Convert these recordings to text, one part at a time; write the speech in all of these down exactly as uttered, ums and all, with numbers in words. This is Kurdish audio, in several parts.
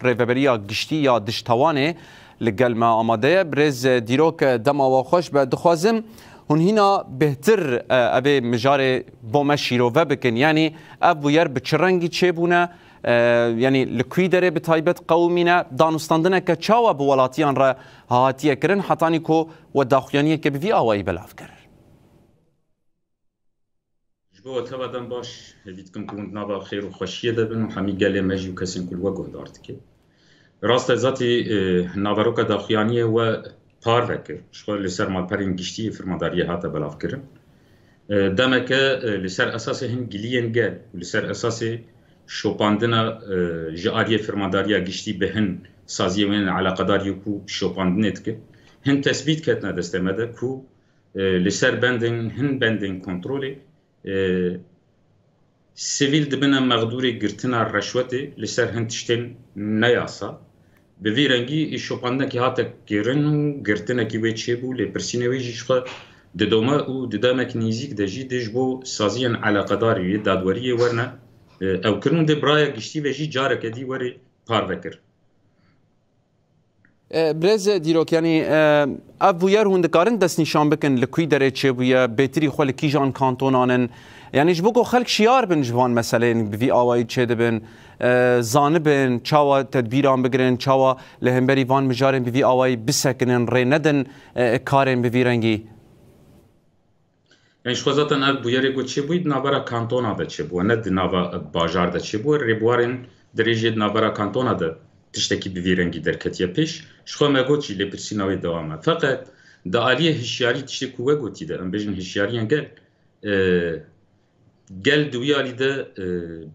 Rêveberiya Giştî ya Diştewanê li gel me amade ye. Birêz Dîrok, dema we xweş be. Dixwazim hûn hîna bêhtir, e, evê mijarê bo me şîrove bikin. Yanî ev bûyer bi çi rengî çêbûne? E, yanî li kwî derê bi taybet qewimîne? Danûstandineke çawa bi welatiyan re hatiye kirin? Hetanî ku we daxuyaniyeke bi vî awayî belav kir. Ji bo we teva dem baş, hêvî dikim ku hûn di nava xêr û xweşiyê de bin û hemî gelê me jî û kesên ku li we guhdar dike. Rast e, zatî, e, naveroka daxuyaniyê we parve kir. Ji xwe li ser malperên giştî yê fermandariyê hate belavkirin. E, demeke, e, li ser esasê hin giliyên gel û li ser esasê şopandina, e, ji aliyê fermandariya giştî bi hin saziyên wê yên eleqedar yê ku şopandinê dike, hin tesbît ketine destê me de ku, e, li ser bendên, hin bendên kontrolê, e, sivîl dibine mexdûrê girtina reşwetê li ser hin tiştên neyasa. Bi vî rengî şopandinekî hate kirin û girtinekî wê çêbû, lêpirsînê wê jî ji xwe didome û di demek nêzîk de jî dê ji bo saziyên eleqedarî yê dadweriyê werne, e, ew kirin û dê bi raya giştî ve jî careke dî were parve kir. E, Birêz Dîrok, yanî, e, ev bûyer hûn dikarin destnîşan bikin li kwî derê çêbûye, bêtirî xwe li kîjan kantonan in? Yanî ji bo ku xelk şiyar bin ji van meseleyên bi vî awayî çêdibin, e, zanibin, çawa tedbîran bigirin, çawa li hemberî van mijarên bi vî awayî bisekinin, rê nedin, e, karên bi vî rengî? Yanî ji xwe zaten ev bûyerê ku çêbûyî di navbera kantona de çêbû, ne di nava bajar de çêbû. Rêbuwarên dirêjê di navbera kantona de tiştekî bi vî rengî derketiye pêş. Ji xwe me got jî lêpirsîna wê dewam e. Feqet di aliyê hişyarî tiştê ku we gotî de, em bêjin hişyariyên gel, e, gel di wî alî de, e,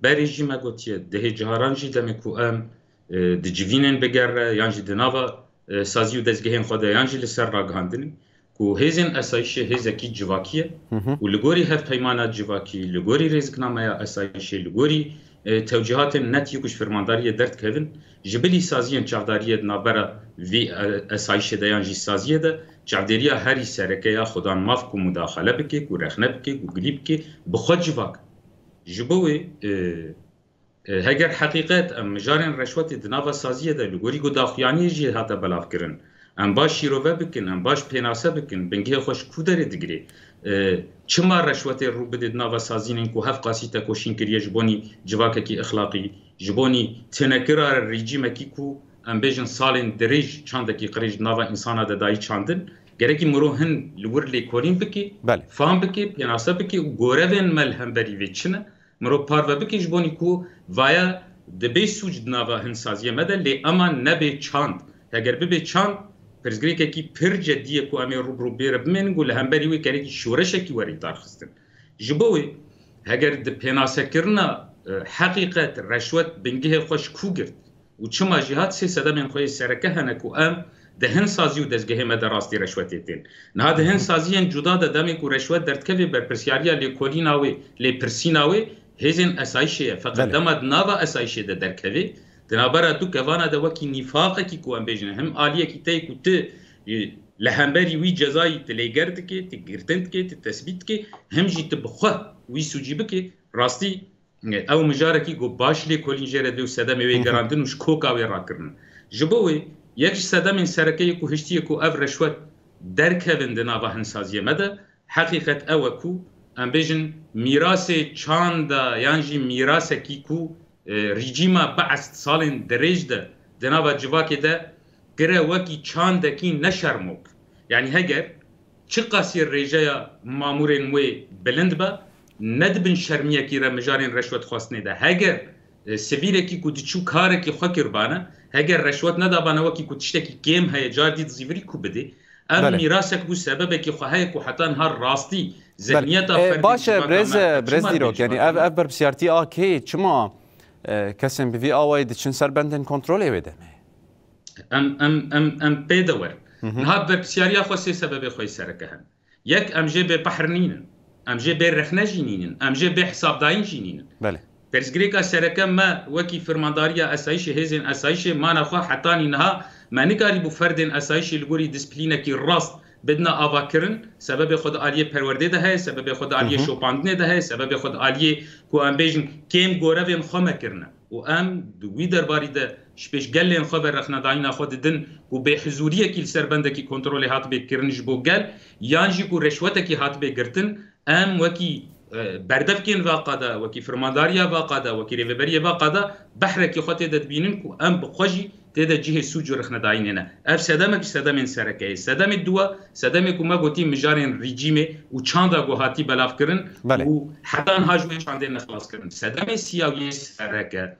berê jî me gotiye, dehê ciharan jî demê ku em, e, di civînên bigere yan jî di nava, e, sazî û dezgehên xwe de yan jî li ser ragihandinê ku hêzên esayîşê hêzekî civakî ye Hı hı. û li gorî hevpeymana civakî, li gorî rêziknameya esayîşê, li gorî, e, tewcîhatên netî ku ji fermandariyê derdikevin, ji bilî saziyên çavdariyê di navbera vî, e, esayîşê de yan jî saziyê de çavdêriya herî sereke ya xudan maf ku mudaxele bike, ku rexne bike, ku gilî bike, bi xwe civak. Ji bo wê, e, e, heger heqîqet em mijarên reşwetê di nava saziyê de li gorî ku daxuyaniyê jî hate belavkirin, em baş şîrove bikin, em baş pênase bikin, bingehê xwe ji ku derê digire? E, çima reşwetê rû bide di nava saziyên ku hevqasî tekoşîn kiriye ji bonî civakekî exlaqî, ji bonî tinekira rejîmekî ku em bêjin salên dirêj çandekî qirêj di nava însana de dayî çandin, gerekî mirov hin li wir lêkolîn bike, Belê. fam bike, pênase bike û gorevên me li hemberî vê çi ne? Mirov parve bike ji bonî ku vaya dibe sûc di nava hin saziyê me de, lê ema nebe çand. Heger bibe çand, pirsgirêkekî pir cedî ye ku em ê rû bi rû bê re bimênin ku li hemberî wê gerekî şoreşekî were darxistin. Ji bo wê, heger di pênasekirina, e, heqîqet, reşwet bingehê xwe ji ku girt û çima jî hat, sê sedemên xwe yê sereke hene ku em di hin sazî û dezgehê me de rastî reşwetê tên. Niha di hin saziyên cuda de demê ku reşwet derdikeve berpirsiyariya lêkolîna wê, lêpirsîna wê hêzên esayîşê ye. Feqet Belê. dema di nava esayîşê de derkeve, di navbera du kevana de wekî nîfaqekî ku em bêjin, him aliyekî te yê ku tu, e, li hemberî wî cezayî tu lêger dike, tu girtin dike, tu tesbît dike, him jî tu bi xwe wî sûcî bike, rastî, e, ew mijarekî ku baş lêkolîn jê re dê û sedemê wê Hı hı. gerandin û ji koka wê rakirin. Ji bo wê yek ji sedemên sereke yê ku hiştiye ku ev reşwet derkevin di nava hin saziyê me de, heqîqet ew e ku em bêjin mîrasê çanda yan jî mîrasekî ku, e, rejîma Be'es salên dirêj de di nava civakê de kire wekî çandekî neşermok. Yanî heger çiqasî rêjeya mamûrên wê bilind be, ne di bin şermiyekî re mijarên reşwetxwestinê de. Heger, e, sivîlekî ku diçû karekî xwe kiribane, heger reşwet nedabane wekî ku tiştekî kêm heye, car dî dizîvirî ku bidê, ev Belê. mîrasek bû, sebebekî xwe heye ku heta niha rastî Belê. zihniyeta E, ferdî baş e, civaka birêz, me e, birêz çima Dîrok, tê yanî ev, civaka? ev berpirsiyartî a kê? Çima, e, kesên bi vî awayî diçin ser bendên kontrolê wê demê? Em, em, em, em pê de werin. Hı hı. Niha berpirsiyariya xwe sê sebebê xwe yê sereke hene. Yek, em jê bê pehr nînin. Em jê bê rexne jî nînin. Em jê bê hesabdayîn jî nînin. Belê. Pirsgirêka sereke me wekî Fermandariya Esayîşê, hêzên esayîşê mana xwe hetanî niha me nikarîbû ferdên esayîşê li gorî disiplînekî rast bidine avakirin. Sebebê xwe di aliyê perwerdê de heye, sebebê xwe di aliyê Hı hı. şopandinê de heye, sebebê xwe di aliyê ku em bêjin kêm gorevên xwe me kirine. û em di wî derbarî de ji pêş gelên xwe ve rexnedayîna xwe didin ku bêhizûriyekî li ser bendekî kontrolê hatibê kirin ji bo gel, yan jî ku reşwetekî hatibê girtin, em wekî, e, berdevkên va qada, wekî firmandariya va qada, wekî rêveberiyê va qada behrekî xwe tê de dibînin ku em bi xwe jî tê de cihê sûc û rexnedayînê ne. Ev sedemek ji sedemên sereke ye. Sedemê dû, sedemê ku me gotî mijarên rejîmê û çanda ku hatî belavkirin Belê. û heta niha ji wê çandê nexlas kirin. Sedemê sî ya wê sereke.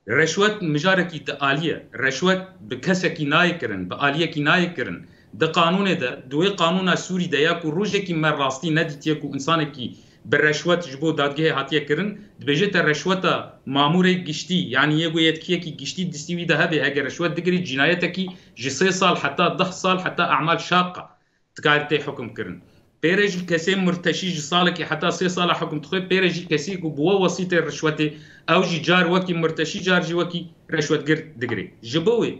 Reşwet mijarekî dialiye. Reşwet bi kesekî nayê kirin, bi aliyekî nayê kirin. Di qanûnê de, di wê qanûna Sûrî de ya ku rojekî me rastî nedîtiye ku însanekî bi reşwet ji bo dadgehê hatiye kirin, dibêje te reşweta mamûrê giştî, yanî yê ku yetkiyekî giştî distî wî de hebe, heger reşwet digirî, cînayetekî ji sê sal heta deh sal heta emal şaqa dikare tê hukm kirin. Pê re jî kesê murteşî ji salekî heta sê sala hukm dixwe, pê re jî kesê ku bi we wesîtê rişwetê, ew jî car wekî murteşî, car jî wekî reşwetgir digirê. Ji bo wê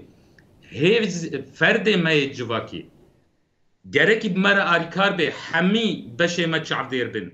hêz ferdê me yê civakê gerekî bi me re alîkar bê, hemî beşê me çavdêr bin.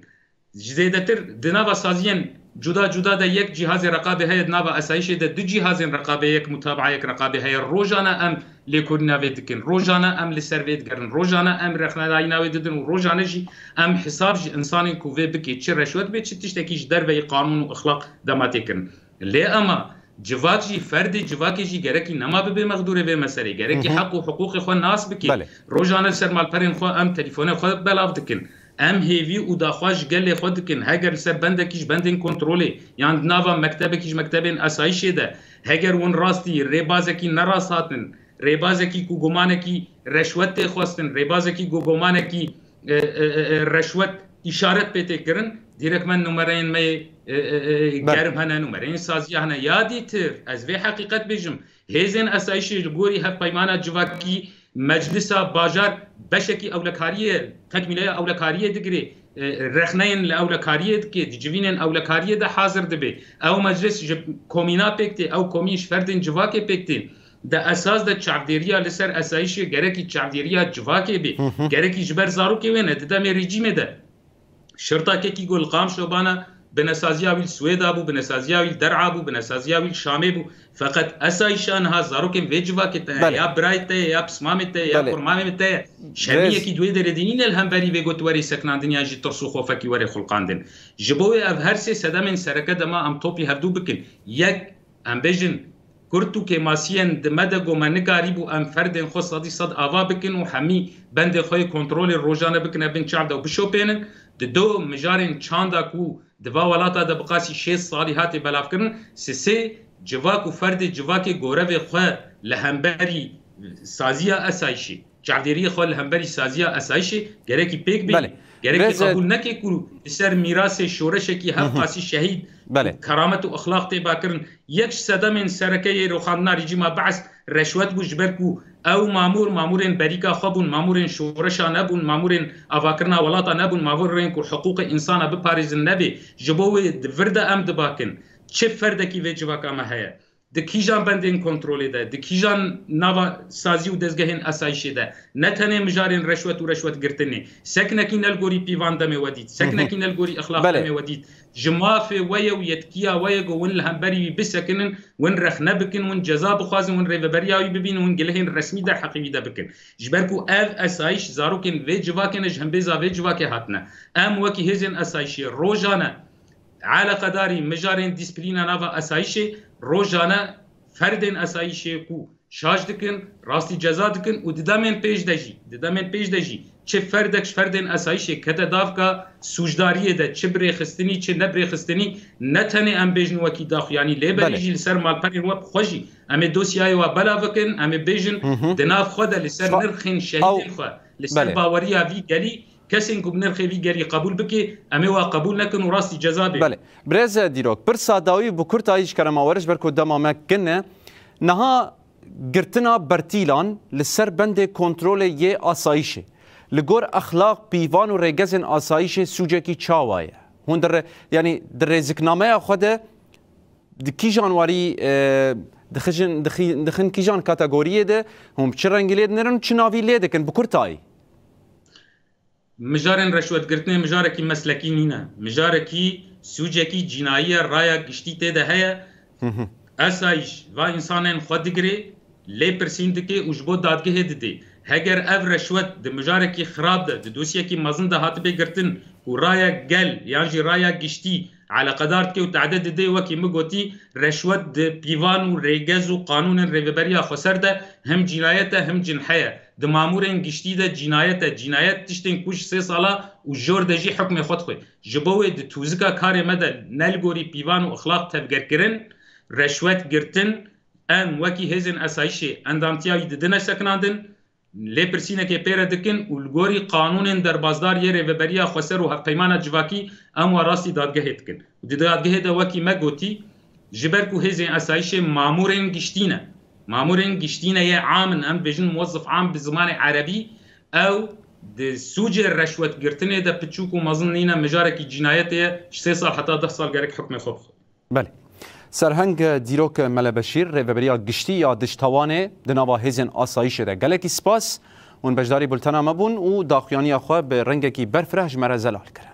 Ji zêdetir di nava saziyên cuda cuda de yek cîhazê reqabê heye, di nava esayîşê de du cîhazên reqabê, yek mutabaeyek reqabê heye. Rojane em lêkolîna vê dikin, rojane em li ser vê digerin, rojane em rexnedayîna wê didin û rojane jî em hesab ji însanên ku vê bikê, çi reşwet bê, çi tiştekî ji derveyî qanûn û exlaq dema tê kirin. Lê ema civak jî, ferdê civakê jî gerekî nema bibe mexdûrê vê meselê. Gerekî Hı hı. heq û hiqûqê xwe nas bike. Belê. Rojane li ser malperên xwe em telîfonê xwe belav dikin. Em hêvî û daxwaz ji gelê xwe dikin. Heger li ser bendekî ji bendên kontrolê yan di nava mektebekî ji mektebên esayîşê de, heger hûn rastî rêbazekî nerast hatin, rêbazekî ku gumanekî reşwet tê xwestin, rêbazekî ku gumanekî, e, e, e, e, reşwet îşaret pê tê kirin, dîrek me numereyên me yê, e, e, e, Belê. germ hene, numereyên saziya hene. Ya dîtir, ez vê heqîqet bêjim, hêzên esayîşê li gorî hevpeymana civakî, meclisa bajar beşekî ewlekariyê, tekmîleya ewlekariyê digirê, e, rexneyên li ewlekariyê dike, di civînên ewlekariyê de hazir dibe. Ew meclis ji komîna pêk tê, ew komîn ji ferdên civakê pêk tê. Di esas de çavdêriya li ser esayîşê gerekî çavdêriya civakê bê. Hı hı. Gerekî ji ber zarokê wê ne, di demê rejîmê de. Şirtakekî ku li Qamşlo bana, binesaziya wî li Swêda bû, binesaziya wî li Der'a bû, binesaziya wî li Şamê bû. Feqet esayîşa niha zarokên vê civakê te ye, Belê. ya birayê te ye, ya pismamê te ye, ya Belê. kurmamê te ye. Şermiyekî Rêz- di wê derê de nîne li hemberî vê gotiwerê sekinandin yan jî tirs û xofekî were xulqandin. Ji bo wê ev her sê sedemên sereke dema em topî hevdû bikin. Yek, em bêjin, kurt û kêmasiyên di me de ku me nikarîbû em ferdên xwe sedî sed ava bikin û hemî bendê xwe yê kontrolê rojane bikine bin çav de û bişopênin. Di do mijarên çanda ku di va welata de bi qasî şêst salî hatê belavkirin, sisê civak û ferdê civakê gorevê xwe li hemberî saziya esayîşê, çavdêriyê xwe li hemberî saziya esayîşê gerekî pêk bê. Belê. Gerekî Rêz- qebûl neke ku li ser mîrasê şoreşekî Hı hı. hevqasî şehîd, Belê. keramet û exlaq tê bakirin. Yek ji sedemên sereke yê roxandina rejîma Be'es reşwet bû, ji ber ku ew mamûr, mamûrên berîka xwe bûn, mamûrên şoreşa nebûn, mamûrên avakirina welata nebûn, mamûrên ku hiqûqê însana biparêzin nebê. Ji bo wê di vir de em dibakin. Çi ferdekî vê civaka me heye? Di kîjan bendên kontrolê de, di kîjan nava sazî û dezgehên esayîşê de, ne tenê mijarên reşwet û reşwetgirtinê, sekinekî ne li gorî pîvan demê we dît, sekinekî ne li gorî exlaq Belê. demê we dît. Ji mafê we ye û yetkiya we ye ku hûn li hemberî wî bisekinin, hûn rexne bikin, hûn ceza bixwazin, hûn rêveberiya wî bibînin, hûn gilehên resmî derheqê wî de bikin. Ji ber ku ev esayîş zarokên vê civakê ne, ji hembêza vê civakê hatine. Em wekî hêzên esayîşê rojane eleqedarî mijarên dîsplîna nava esayîşê rojane ferdên esayîşê ku şaş dikin, rastî ceza dikin û di demên pêş de jî, di demên pêş de jî çi ferdek ji ferdên esayîşê kete davka sûcdariyê de, çi birêxistinî, çi nebirêxistinî, ne tenê em bêjin wekî daxuyanî, lê berî Belê. jî li ser malperên we bi xwe jî em ê dosyayê we belav bikin, em ê bêjin Hı hı. di nav xwe de li ser Fa- nirxên şehîdên Ew- xwe, li ser Belê. baweriya vî gelî, kesên ku bi nirxê vî gelî qebûl bike, em ê wa qebûl nekin û rastî ceza bê. Belê. Birêz Dîrok, pirsa dawî bi kurtayî ji kerema we re, ji ber ku dema me kin e. Niha girtina bertîlan li ser bendê kontrolê yê asayîşê. Li gor exlaq, pîvan û rêgezên asayîşê sûcekî çawa ye? Hûn di re-, yanî di rêziknameya xwe de di kîjan warî, e, dixijin, dixî-, dixin kîjan kategoriyê de, hûn bi çi rengî lê dinirin û çi navî lê dikin bi kurtayî? Mijarên reşwetgirtinê mijarekî meslekî nîne. Mijarekî sûcekî cînayî ye, raya giştî tê de heye. Esayîş va însanên xwe digirê, lê pirsîn dike û ji bo dadgehê didê. Heger ev reşwet di mijarekî xirab de, di dosyekî mezin de hatibe girtin ku raya gel yan jî raya giştî eleqedar dike û tade didê, wekî min gotî, reşwet di pîvan û rêgez û qanûnên rêveberiya xweser de him cînayet e, him cinhe ye. Di mamûrên giştî de cînayet e. Cînayet tiştên ku ji sê sala û jor de jî hukmê xwe dixwe. Ji bo wê di tûzika karê me de ne li gorî pîvan û exlaq tevgerkirin, reşwet girtin, em wekî hêzên esayîşê endamtiya wî didine sekinandin, lêpirsînekê pê re dikin û li gorî qanûnên derbasdar yê Rêveberiya Xweser û Hevpeymana Civakî em wa rastî dadgehê dikin. Û di dadgehê de wekî me gotî, ji ber ku hêzên esayîşê mamûrên giştî ne, mamûrên giştî ne yê am in, em dibêjin muwezzif am bi zimanê erebî, ew di sûcê reşwetgirtinê de piçûk û mezin nîne, mijarekî cînayetê ye, ji sê sal heta deh sal gerek hukmê xwe bixwe. Belê. Serheng Dîrok Mele Beşîr, Rêveberiya Giştî ya Dijtewanê di nava hêzên asayîşê de. Gelekî spas, hûn beşdarî bultena me bûn û daxuyaniya xwe bi rengekî berfireh ji me re zelal kirin.